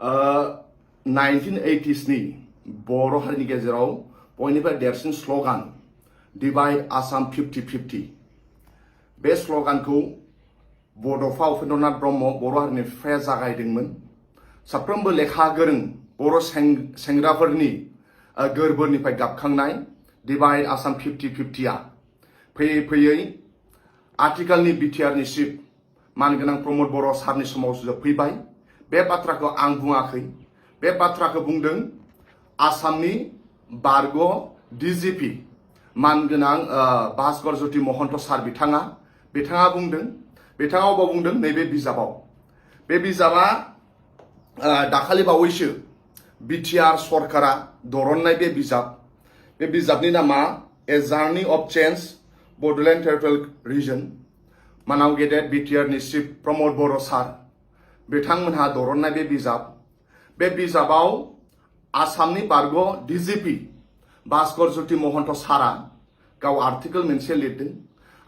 1980s नि बर' हारिनि गेजेराव बयनिफ्राय देरसिन स्ल'गान डिवाइड आसाम 50-50 बे स्ल'गानखौ बड'फा उपेन्द्रनाथ ब्रह्म बर' हारिनि बिफाया जागायदोंमोन। साफ्रोमबो लेखा गोरों बर' सेंग्राफोरनि गोरबोनिफ्राय गाबखांनाय डिवाइड आसाम 50-50 फैयै फैयै आथिखालनि बिटिआरनि चिफ मानगोनां प्रमद बर' सारनि समाव जोबफैबाय। बे बाथ्राखौ आं बुङाखै, बे बाथ्राखौ बुंदों आसामनि बारग' डिजिपि मानगोनां भास्कर ज्योति महन्त सार बिथाङा बुंदों। बिथाङा अबाव बुंदों? नैबे बिजाबाव। बे बिजाबा दाखालि बावैसो बिटिआर सरकारा दरननाय बे बिजाबनि नामा a journey of change Bodoland territorial region. मानाव गेदेर बिटिआरनि चिफ प्रमद बर' सार बिथांमोनहा दरननाय बे बिजाबाव आसामनि बारग' डिजिपि भास्कर ज्योति महन्त सारा गाव आर्टिकेल मोनसे लिरदों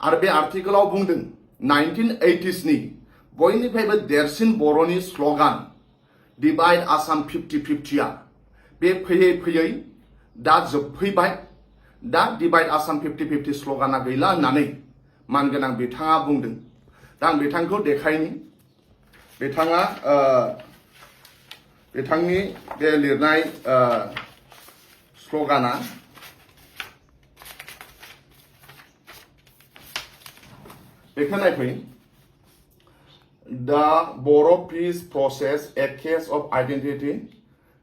आरो बे आर्टिकेलाव बुंदों 1980s नि बयनिफ्रायबो देरसिन बर'नि स्ल'गान डिवाइड आसाम 50-50 बे फैयै फैयै दा जोबफैबाय। दा डिवाइड आसाम 50-50 स्ल'गाना गैला होननानै मानगोनां बिथाङा बुंदों। दा आं बिथांखौ देखायनि। बिथांनि बे लिरनाय स्ल'गाना बेखौ नायफै। The Boro Peace Process, a case of identity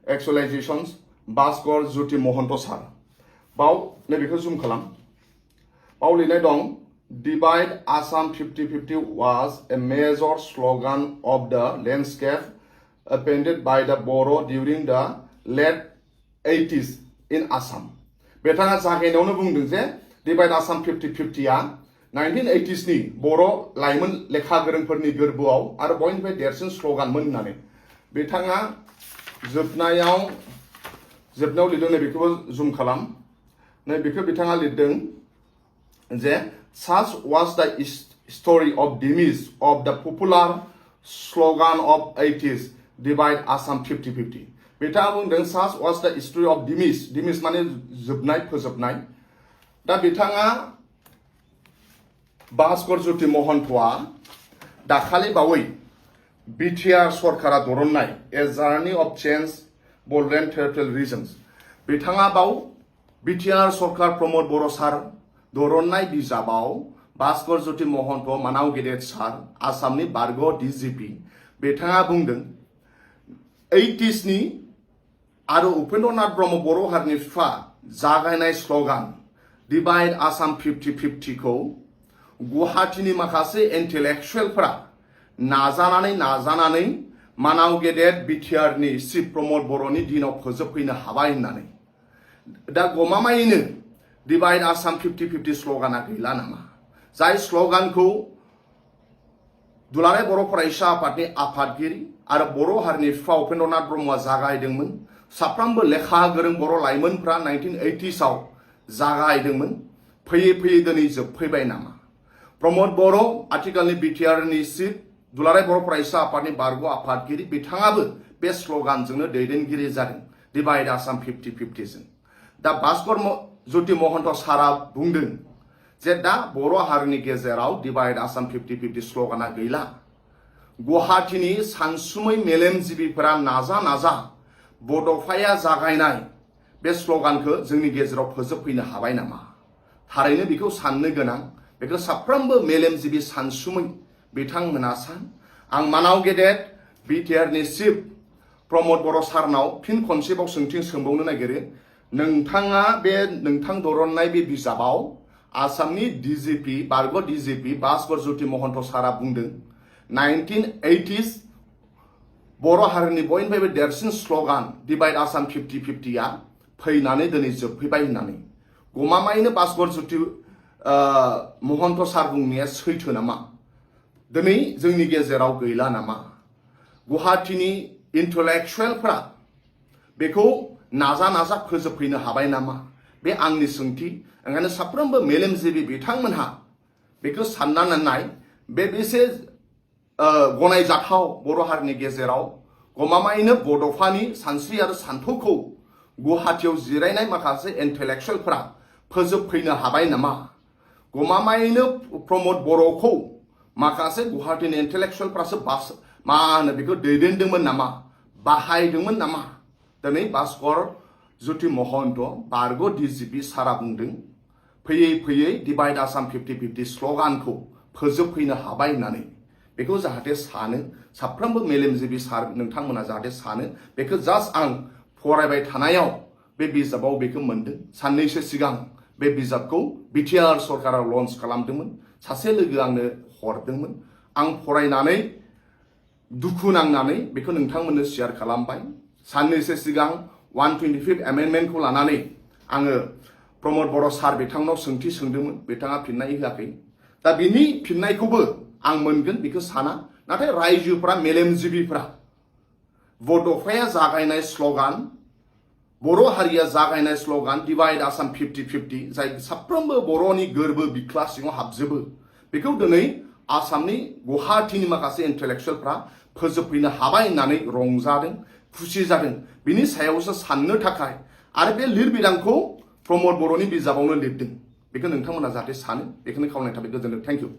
actualizations, Bhaskar ज्योति महन्त सार। बाव नैबेखौ जुम खालाम। बाव लिरनाय दं Divide Assam 50-50 was a major slogan of the landscape appended by the Boro during the late 80s in Assam। बिथाङा जागायनायावनो बुंदों जे Divide Assam 50-50 1980s नि बर' लाइमोन लेखा गोरोंफोरनि गोरबोआव आरो बयनिफ्राय देरसिन स्ल'गानमोन होननानै। बिथाङा जोबनायाव लिरदों, नैबेखौबो जुम खालाम। नैबेखौ बिथाङा लिरदों जे such was the story of demise of the popular slogan of 80s divide Assam 50-50। बिथाङा बुंदों such was the story of demise माने जोबनाय फोजोबनाय। दा बिथाङा भास्कर ज्योति महन्तआ दाखालि बावै बिटिआर सरकारा दरननाय a journey of change Bodoland territorial regions बिथाङा बाव बिटिआर सरकार प्रमद बर' सार दरननाय बिजाबाव भास्कर ज्योति महन्त मानाव गेदेर सार आसामनि बारग' डिजिपि बिथाङा बुंदों 80s नि आरो उपेन्द्रनाथ ब्रह्म बर' हारिनि बिफा जागायनाय स्ल'गान डिवाइड आसाम 50-50 खौ गुवाहाटीनि माखासे इन्टेलेक्सुवेलफोरा नाजानानै मानाव गेदेर बिटिआरनि चिफ प्रमद बर'नि दिनाव फोजोबफैनो हाबाय होननानै। दा गमामायैनो डिवाइड आसाम 50-50 स्ल'गाना गैला नामा? जाय स्ल'गानखौ दुलाराय बर' फरायसा आफादनि आफादगिरि आरो बर' हारिनि बिफा उपेन्द्रनाथ ब्रह्मआ जागायदोंमोन। साफ्रोमबो लेखा गोरों बर' लाइमोनफ्रा 1980s आव जागायदोंमोन। फैयै फैयै दिनै जोबफैबाय नामा? प्रमद बर' आथिखालनि बिटिआरनि चिफ दुलाराय बर' फरायसा आफादनि बारग' आफादगिरि बिथाङाबो बे स्ल'गानजोंनो दैदेनगिरि जादों डिवाइड आसाम 50-50 जों। दा भास्कर ज्योति महन्त सारा बुंदों जे दा बर' हारिनि गेजेराव डिवाइड आसाम 50-50 स्ल'गाना गैला। गुवाहाटीनि सानसुमै मेलेमजिबिफोरा नाजा बड'फाया जागायनाय बे स्ल'गानखौ जोंनि गेजेराव फोजोबफैनो हाबाय नामा? थारैनो बेखौ साननो गोनां। बेखौ साफ्रोमबो मेलेमजिबि सानसुमै बिथांमोना आं मानाव गेदेर बिटिआरनि चिफ प्रमद बर' सारनाव फिन खनसेबाव सोंथि सोंबावनो नागिरो। नोंथाङा नोंथां दरननाय बे बिजाबाव आसामनि डिजिपि बारग' डिजिपि भास्कर ज्योति महन्त सारा बुंदों 1980s बर' हारिनि बयनिफ्रायबो देरसिन स्ल'गान डिवाइड आसाम 50-50 फैनानै दिनै जोबफैबाय होननानै। गमामायैनो भास्कर ज्योति महन्त सार बुंनाया सैथो नामा? दिनै जोंनि गेजेराव गैला नामा? गुवाहाटीनि इन्टेलेक्सुवेलफ्रा बेखौ नाजा फोजोबफैनो हाबाय नामा? बे आंनि सोंथि। ओंखायनो साफ्रोमबो मेलेमजिबि बिथांमोनहा बेखौ साननानै नाय बे बेसे गनायजाथाव बर' हारिनि गेजेराव गमामायैनो बड'फानि सानस्रि आरो सान्थौखौ गुवाहाटीयाव जिरायनाय माखासे इन्टेलेक्सुवेलफोरा फोजोबफैनो हाबाय नामा गमामायैनो प्रमद बर'खौ माखासे गुवाहाटीनि इन्टेलेक्सुवेलफ्रासो मा होनो बेखौ दैदेनदोंमोन नामा बाहायदोंमोन नामा दिनै भास्कर ज्योति महन्त बारग' डिजिपि सारा बुंदों फैयै फैयै डिभाइड आसाम 50-50 स्ल'गानखौ फोजोबफैनो हाबाय होननानै बेखौ जाहाथे सानो साफ्रोमबो मेलेमजिबि सार नोंथांमोना जाहाथे सानो बेखौ जास्ट आं फरायबाय थानायाव बे बिजाबाव बेखौ मोनदों साननैसो सिगां बे बिजाबखौ बिटिआर सरकारा लन्च खालामदोंमोन सासे लोगो आंनो हरदोंमोन आं फरायनानै दुखु नांनानै बेखौ नोंथांमोननो शेयार खालामबाय साननैसो सिगां 125th एमेन्डमेन्टखौ लानानै आङो प्रमद बर' सार बिथांनाव सोंथि सोंदोंमोन बिथाङा फिननाय होआखै दा बिनि फिननायखौबो आं मोनगोन बेखौ साना नाथाय रायजोफ्रा मेलेमजिबिफ्रा बड'फाया जागायनाय स्ल'गान बर' हारिया जागायनाय स्ल'गान डिभाइड आसाम 50-50 जाय साफ्रोमबो बर'नि गोरबो बिख्ला सिङाव हाबजोबो बेखौ दिनै आसामनि गुवाहाटीनि माखासे इन्टेलेक्सुवेलफ्रा फोजोबफैनो हाबाय होननानै रंजादों खुसि जादों बिनि सायावसो साननो थाखाय आरो बे लिरबिदांखौ प्रमद बर'नि बिजाबावनो लिरदों बेखौ नोंथांमोना जाहाथे सानो बेखौनो खावलायनाय थाबाय गोजोनथों थेंक इउ